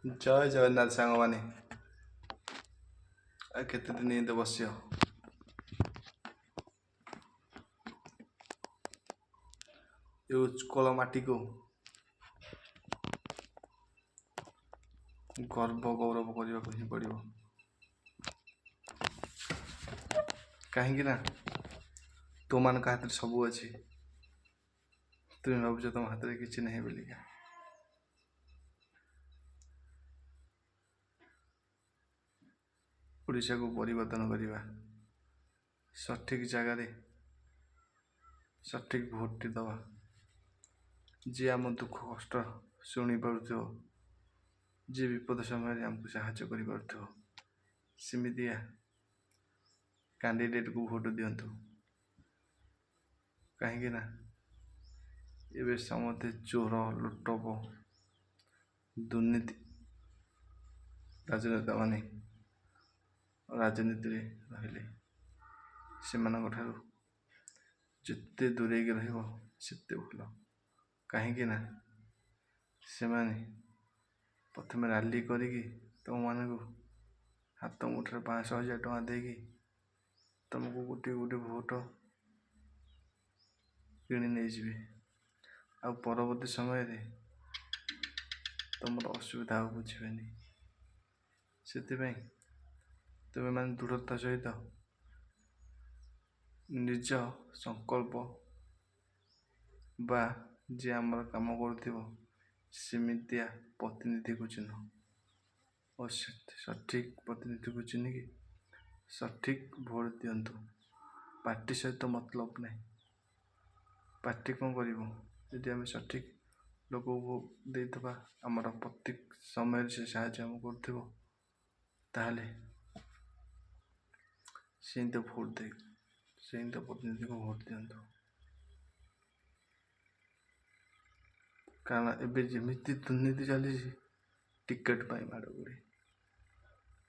ଜୟ ଜଗନ୍ନାଥ ସାଙ୍ଗମାନେ। ଆଉ କେତେ ଦିନ ଏମିତି ବସିବ? ଏ ଉତ୍କଳ ମାଟିକୁ ଗର୍ବ ଗୌରବ କରିବାକୁ ହିଁ ପଡ଼ିବ, କାହିଁକି ନା ତୁମମାନଙ୍କ ହାତରେ ସବୁ ଅଛି। ତୁମେ ଭାବୁଛ ତୁମ ହାତରେ କିଛି ନାହିଁ ବୋଲିକା। ଓଡ଼ିଶାକୁ ପରିବର୍ତ୍ତନ କରିବା, ସଠିକ୍ ଜାଗାରେ ସଠିକ୍ ଭୋଟଟି ଦେବା। ଯିଏ ଆମ ଦୁଃଖ କଷ୍ଟ ଶୁଣିପାରୁଥିବ, ଯିଏ ବିପଦ ସମୟରେ ଆମକୁ ସାହାଯ୍ୟ କରିପାରୁଥିବ, ସେମିତିଆ କ୍ୟାଣ୍ଡିଡେଟ୍କୁ ଭୋଟ ଦିଅନ୍ତୁ। କାହିଁକି ନା ଏବେ ସମସ୍ତେ ଚୋର, ଲୁଟପ, ଦୁର୍ନୀତି ରାଜନେତା ମାନେ ରାଜନୀତିରେ ରହିଲେ। ସେମାନଙ୍କ ଠାରୁ ଯେତେ ଦୂରେଇକି ରହିବ ସେତେ ଭଲ। କାହିଁକି ନା ସେମାନେ ପ୍ରଥମେ ରାଲି କରିକି ତୁମମାନଙ୍କୁ ହାତ ମୁଠାରେ 500 ହଜାର ଟଙ୍କା ଦେଇକି ତୁମକୁ ଗୋଟିଏ ଗୋଟିଏ ଭୋଟ କିଣି ନେଇଯିବେ, ଆଉ ପରବର୍ତ୍ତୀ ସମୟରେ ତୁମର ଅସୁବିଧା ଆଉ ବୁଝିବେନି। ସେଥିପାଇଁ ତୁମେମାନେ ଦୃଢ଼ତା ସହିତ ନିଜ ସଂକଳ୍ପ ବା ଯିଏ ଆମର କାମ କରୁଥିବ ସେମିତିଆ ପ୍ରତିନିଧିକୁ ଚିହ୍ନ ଓ ସଠିକ୍ ପ୍ରତିନିଧିକୁ ଚିହ୍ନିକି ସଠିକ୍ ଭୋଟ ଦିଅନ୍ତୁ। ପାର୍ଟି ସହିତ ମତଲବ ନାହିଁ। ପାର୍ଟି କ'ଣ କରିବ? ଯଦି ଆମେ ସଠିକ୍ ଲୋକକୁ ଦେଇଥିବା, ଆମର ପ୍ରତ୍ୟେକ ସମୟରେ ସେ ସାହାଯ୍ୟ ଆମକୁ କରୁଥିବ, ତାହେଲେ ସେମିତି ଭୋଟ ଦେଇ ସେମିତି ପ୍ରତିନିଧିକୁ ଭୋଟ ଦିଅନ୍ତୁ। କାରଣ ଏବେ ଯେମିତି ଦୁର୍ନୀତି ଚାଲିଛି, ଟିକେଟ୍ ପାଇଁ ମାଡ଼ଗୋଳି।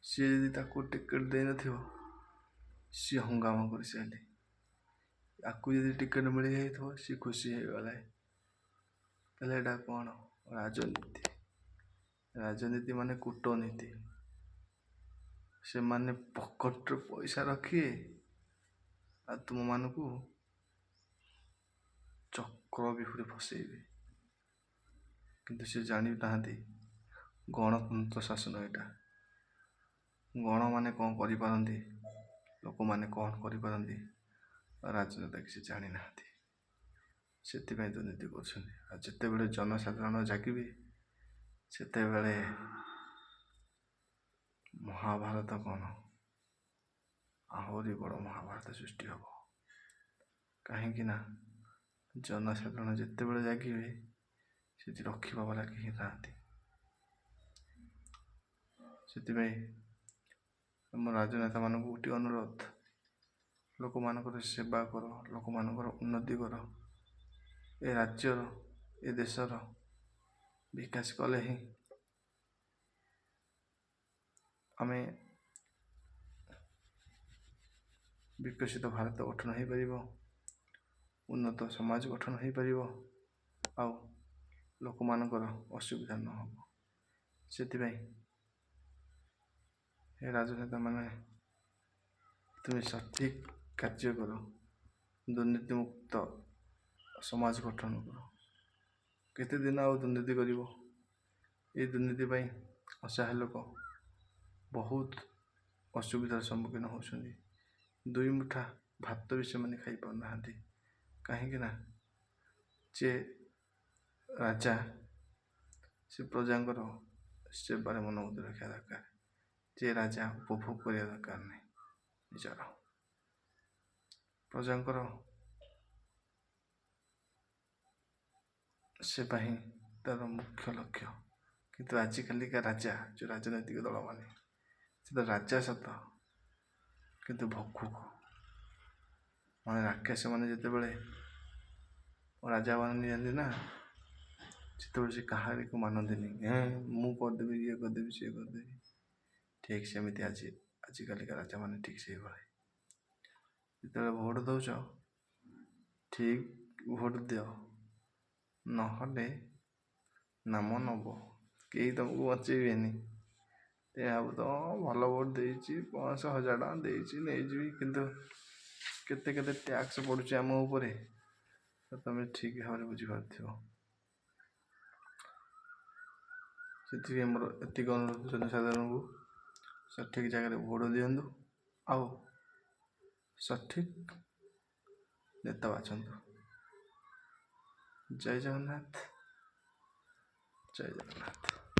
ସିଏ ଯଦି ତାକୁ ଟିକେଟ୍ ଦେଇନଥିବ, ସିଏ ହଙ୍ଗାମା କରିସାରିଲେ। ଆକୁ ଯଦି ଟିକେଟ୍ ମିଳିଯାଇଥିବ, ସିଏ ଖୁସି ହେଇଗଲା। ତାହେଲେ ଏଇଟା କ'ଣ? ରାଜନୀତି। ରାଜନୀତି ମାନେ କୂଟନୀତି। ସେମାନେ ପକେଟ୍ରେ ପଇସା ରଖିବେ ଆଉ ତୁମମାନଙ୍କୁ ଚକ୍ର ବ୍ୟୂହରେ ଫସେଇବେ। କିନ୍ତୁ ସେ ଜାଣିନାହାନ୍ତି ଗଣତନ୍ତ୍ର ଶାସନ ଏଇଟା। ଗଣମାନେ କ'ଣ କରିପାରନ୍ତି, ଲୋକମାନେ କ'ଣ କରିପାରନ୍ତି, ରାଜନେତା କିଛି ଜାଣିନାହାନ୍ତି। ସେଥିପାଇଁ ଦୁର୍ନୀତି କରୁଛନ୍ତି। ଆଉ ଯେତେବେଳେ ଜନସାଧାରଣ ଜାଗିବେ, ସେତେବେଳେ ମହାଭାରତ କ'ଣ, ଆହୁରି ବଡ଼ ମହାଭାରତ ସୃଷ୍ଟି ହେବ। କାହିଁକି ନା ଜନସାଧାରଣ ଯେତେବେଳେ ଜାଗିବେ, ସେଠି ରଖିବା ବାଲା କେହି ନାହାନ୍ତି। ସେଥିପାଇଁ ଆମ ରାଜନେତାମାନଙ୍କୁ ଗୋଟିଏ ଅନୁରୋଧ, ଲୋକମାନଙ୍କର ସେବା କର, ଲୋକମାନଙ୍କର ଉନ୍ନତି କର। ଏ ରାଜ୍ୟର, ଏ ଦେଶର ବିକାଶ କଲେ ହିଁ ଆମେ ବିକଶିତ ଭାରତ ଗଠନ ହୋଇପାରିବ, ଉନ୍ନତ ସମାଜ ଗଠନ ହୋଇପାରିବ ଆଉ ଲୋକମାନଙ୍କର ଅସୁବିଧା ନ ହେବ। ସେଥିପାଇଁ ହେ ରାଜନେତାମାନେ, ତୁମେ ସଠିକ୍ କାର୍ଯ୍ୟ କର, ଦୁର୍ନୀତିମୁକ୍ତ ସମାଜ ଗଠନ କର। କେତେ ଦିନ ଆଉ ଦୁର୍ନୀତି କରିବ? ଏଇ ଦୁର୍ନୀତି ପାଇଁ ଅସହାୟ ଲୋକ ବହୁତ ଅସୁବିଧାର ସମ୍ମୁଖୀନ ହେଉଛନ୍ତି। ଦୁଇ ମୁଠା ଭାତ ବି ସେମାନେ ଖାଇପାରୁନାହାନ୍ତି। କାହିଁକି ନା ଯେ ରାଜା, ସେ ପ୍ରଜାଙ୍କର ସେବାରେ ମନୋବୁଦ୍ଧି ରଖିବା ଦରକାର। ଯେ ରାଜା ଉପଭୋଗ କରିବା ଦରକାର ନାହିଁ ନିଜର, ପ୍ରଜାଙ୍କର ସେବା ହିଁ ତାର ମୁଖ୍ୟ ଲକ୍ଷ୍ୟ। କିନ୍ତୁ ଆଜିକାଲିକା ରାଜା, ଯେଉଁ ରାଜନୈତିକ ଦଳମାନେ, ସେ ତ ରାଜା ସତ, କିନ୍ତୁ ଭକ୍ଷୁକ ମାନେ ରାକ୍ଷସମାନେ ଯେତେବେଳେ ରାଜା ବନିଯାଆନ୍ତି ନା, ସେତେବେଳେ ସେ କାହାରିକୁ ମାନନ୍ତିନି। ହେଁ, ମୁଁ କରିଦେବି, ଇଏ କରିଦେବି, ସିଏ କରିଦେବି। ଠିକ୍ ସେମିତି ଆଜିକାଲିକା ରାଜାମାନେ ଠିକ୍ ସେଇଭଳି। ଯେତେବେଳେ ଭୋଟ ଦେଉଛ, ଠିକ୍ ଭୋଟ ଦିଅ, ନହେଲେ ନାମ ନେବ। କେହି ତୁମକୁ ବଞ୍ଚେଇବେନି। ଏ ଭାବୁଥିବ ଭଲ ଭୋଟ୍ ଦେଇଛି, 500 1000 ଟଙ୍କା ଦେଇଛି, ନେଇଯିବି, କିନ୍ତୁ କେତେ କେତେ ଟ୍ୟାକ୍ସ ପଡ଼ୁଛି ଆମ ଉପରେ ତୁମେ ଠିକ୍ ଭାବରେ ବୁଝିପାରୁଥିବ। ସେଥିପାଇଁ ମୋର ଏତିକି ଅନୁରୋଧ ଜନସାଧାରଣଙ୍କୁ, ସଠିକ୍ ଜାଗାରେ ଭୋଟ୍ ଦିଅନ୍ତୁ ଆଉ ସଠିକ୍ ନେତା ବାଛନ୍ତୁ। ଜୟ ଜଗନ୍ନାଥ, ଜୟ ଜଗନ୍ନାଥ।